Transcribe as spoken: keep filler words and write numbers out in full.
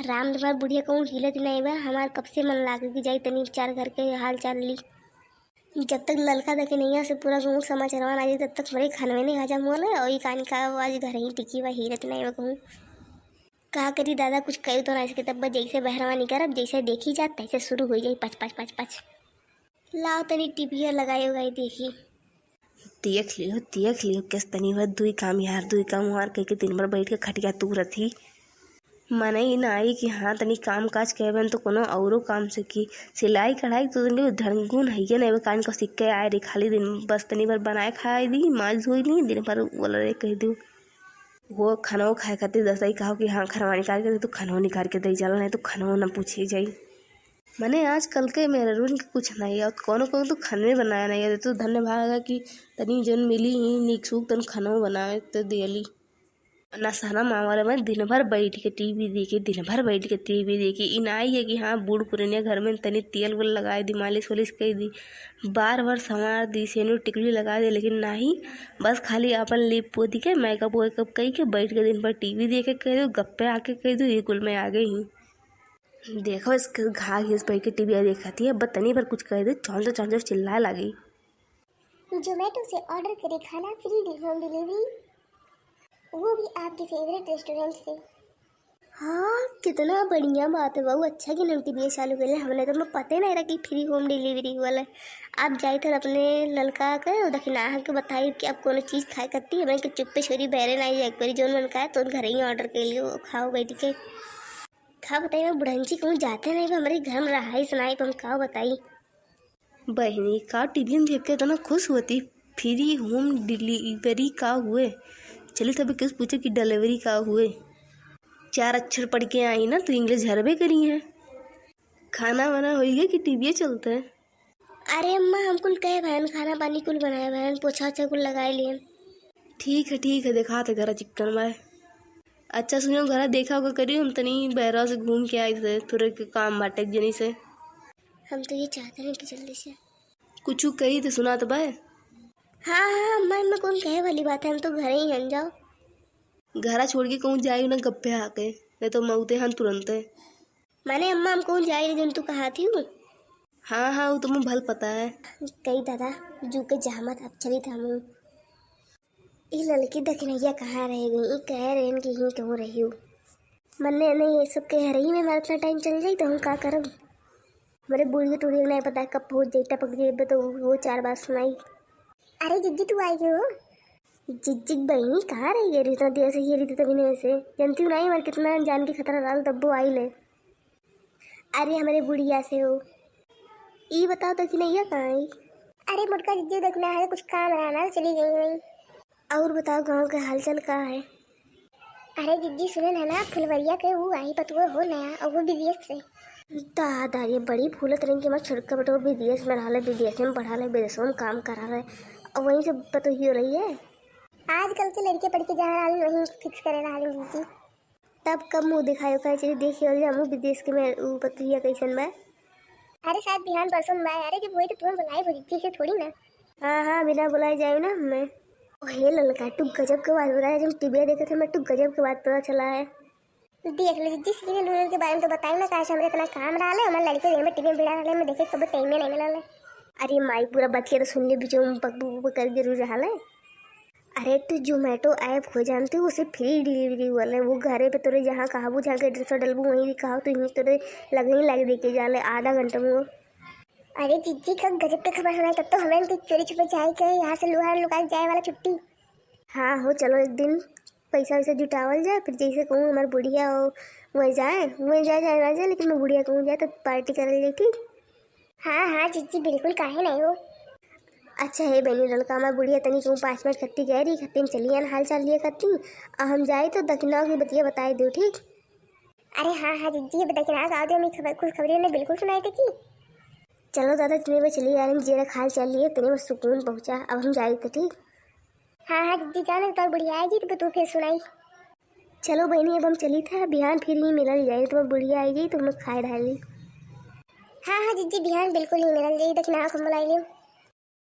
राम, तुम्हार बुढ़िया कहूँ हिलत नहीं बा। हमार कब से मन लागे कि जाई तनी चार घर के हाल चाल ली। जब तक ललका दखिनैया से पूरा गाँव समाचारवा ना जाई, तब तक हमरे खानवे नहीं हजम होला। और ई कानी का आज घर ही टिकी बा, हिलत नहीं बा कहूँ। का करी दादा, कुछ कही तो ना सके। तब बस जैसे बहरवा निकरब, जैसे देखी जात तैसे शुरू हो जाई पच पच पच पच। लाओ तनी टीवीया लगाई उगाई देखी। देख लियो, देख लियो, किस तनी भर दुई काम यार, दुई काम वार कह के दिन भर बैठ के खटिया तूरत ही। मने ई ना आई कि हाँ, तनी काम काज कहबन तो कोनो औरो काम से की सिलाई कढ़ाई तो तनी ढंगुन हइये ना, एबे कान को सिक्के आए रे, खाली दिन बस तनी भर बनाए खाए दी, माज धोई ली, दिन भर बोला रे कह दू। वो खानो खाए खातिर दसई कहो कि हाँ, खनवा निकाल के दे, तो खानो निकाल के दे जाला, नहीं तो खानो ना पूछे जाई। मने आजकल के मेहरारून के कुछ नहीं आवत, कोनो कोनो तो खानवे बनाए नहीं आवत। तो धन्य भाग है कि तनी जन मिली ही नीक सूख तन खानवा बनाए तो दियली। ना सहना माँ वाले में दिन भर बैठ के टीवी देखे, दिन भर बैठ के टीवी देखे। ई ना आई है कि हाँ, बूढ़ पुरनिया घर में तनी तेल वेल लगाए दी, मालिश वालिश कर दी, बार बार संवार दी, सेनुर टिकली लगा दे, लेकिन नाही, बस खाली अपन लीप पोती के, मेकअप वेकअप कई के, बैठ के दिन भर टीवी देखे कह दो, गप्पे आके कह दो, ये कुल में आ गई ही। देखो, इसके घा घिस बैठ के टीवी देखत ही, अब तनी भर कुछ कह दे, चौंचो चौंचो चिल्लाए लागी। Zomato से order करें खाना, free home delivery, वो भी आपके favourite restaurant से। हाँ, कितना बढ़िया बात है बाबू, अच्छा कि नाम टीवी चालू कर ले, हमने तो पते नहीं रहा कि free home delivery वाला है। आप जाए थे अपने ललका के, वो दखिना के बताई कि आप कोनो चीज़ खाए करती, हमने के चुप्पे छोरी बहरे ना जाए, एक बारी जौन मन का है तो घर ही order कर लियो, खाओ बैठ के। का बताई, मैं बुढ़ंची कहूँ जाते नहीं, हमरे घर में रहाई सुनाई, हम का बताई। बहिनी, का टीवी में देख के इतना खुश होती? Free home delivery का हुए? चली तभी किस पूछे कि delivery का हुए? चार अक्षर पढ़ के आई ना, तो English झरबे करी है। खाना वाना होई है कि टीवी चलते है? अरे अम्मा, हम कुल कहे बहन, खाना पानी कुल बनाए बहन, पोछा ओछा कुल लगाए लिए। ठीक है, ठीक है, देखा थे घरा चिक्कन बाय। अच्छा सुनो, घरा देखा होगा करी, हम तनी बहरा से घूम के आई थे, थोड़े के काम बाटे एक जनी से। हम तो ये चाहते हैं कि जल्दी से कुछ कही तो सुना तो बाय। हाँ, हाँ, अम्मा, मैं कौन कहे वाली बात है, हम तो घर ही हैं, जाओ। घरा छोड़ के कहूँ जाए ना गप्पे आके, नहीं तो मऊते हन तुरंते। माने अम्मा, हम कहूँ जाए जन तू कहा थी हूँ। हाँ, हाँ, वो तो मुझे भल पता है। कही दादा, जू के जहमत अब चली था मुँह। ई ललकी दखिनैया कहाँ रह गई? ई कह रहे हैं कि यहीं कहूँ रही हूँ। मन्ने नहीं, ये सब कह रही में हमारा इतना टाइम चल जाई तो हम का करब? हमारे बूढ़ी टूढ़ी नहीं पता है कब पहुँच जाई, टपक जाई, तो वो चार बात सुनाई। अरे जिज्जी, तू आई गई हो? जिज्जी बहनी कहाँ रह गई? इतना देर से ये रही तभी नहीं से जानती हूँ नहीं, हमारे कितना जान के खतरा डाल तब वो आई ले। अरे हमरे बुढ़िया से हो। ई बताओ दखिनैया कहाँ आई? अरे मोटका जिज्जी दखिना है, कुछ काम रहा ना, चली गई वहीं। और बताओ गाँव के हालचाल का है? अरे जिज्जी सुने ना, ना फुलवरिया के वो आई पतुआ हो नया, और वो विदेश से। दादा, ये बड़ी फूलत रही कि हमार छोटका बेटवा विदेश में रहा ले, विदेश में पढ़ा ले, विदेशों में काम करा ले, और वहीं से पतोहियो रही है। आजकल के लड़के पढ़ के जहाँ रहा वहीं fix करे रहा जिज्जी। तब कब मुँह दिखायो, कहे चली देख आइल जामू विदेश के में ऊ पतोहिया कैसन बा। अरे शायद बिहान परसों में बा। अरे जब होई तो तुम्हें बुलाई भौजी से थोड़ी ना। हाँ, हाँ, बिना बुलाए जाए ना हमें। ओ हे ललका, तू गजब के बात बताया, जब टीवी देखत है मैं तू गजब के बात पता चला है। देख ले जिज्जी, सीरियल उरियल के बारे में तो बताई ना, काहे से हमरे इतना काम रहा ले, हमारे लड़के देर में टीवी में भिड़ा रहा ले, मैं देखे कब टाइम नहीं मिला ले। अरे माई, पूरा बतिया तो सुन ले, बीच में बक बक बक कर जरूर रहा ले। अरे, तू Zomato app हो जानती हो, उसे free delivery वाला है। वो घरे पे तोरे जहाँ कहबू, जहाँ के address डलबू, वहीं कहो, तो यहीं तोरे लगे ही लगे देके जाले आधा घंटा में वो। अरे जिज्जी, का गजब के खबर सुनाई, तब तो हमें इनके चोरी छुपे जाए के यहाँ से लुहार लुका के जाए वाला छुट्टी। हाँ हो, चलो एक दिन पैसा वैसा जुटावल जाए, फिर जैसे कहूँ हमार बुढ़िया हो, वहीं जाए, वहीं जाए, जाए ना जाए, लेकिन मैं बुढ़िया कहूँ जाए तो party करल जाए, ठीक? हाँ, हाँ, जिज्जी, बिल्कुल, काहे नहीं हो। अच्छा, हे बहनी, ललका हमार बुढ़िया तनी कहूँ पाँच मिनट खत्ती गए रही, खत्ती में चली आन, हाल चाल लिए खत्ती, और हम जाए तो दखिना की बतिया बताए दो, ठीक? अरे हाँ, हाँ, जिज्जी, अब दखिना गाँव दे, हमें खबर, खुशखबरी ने बिल्कुल सुनाई थी की। चलो दादा, इतने में चली आ रही, जेरा हाल चाल लिए, इतने में सुकून पहुँचा, अब हम जाए तो, ठीक? हाँ, हाँ, जिज्जी, जाओ ना, तो बुढ़िया आएगी, तो तू फिर सुनाई। चलो बहनी, अब हम चली था, बिहान फिर ही मिलल जाए, तो बुढ़िया आई जाई, तो हम खाए डाली। हाँ, हाँ, जिज्जी, बिहान बिल्कुल ही मिलल जाई, दखिना हम बुलाई लियो।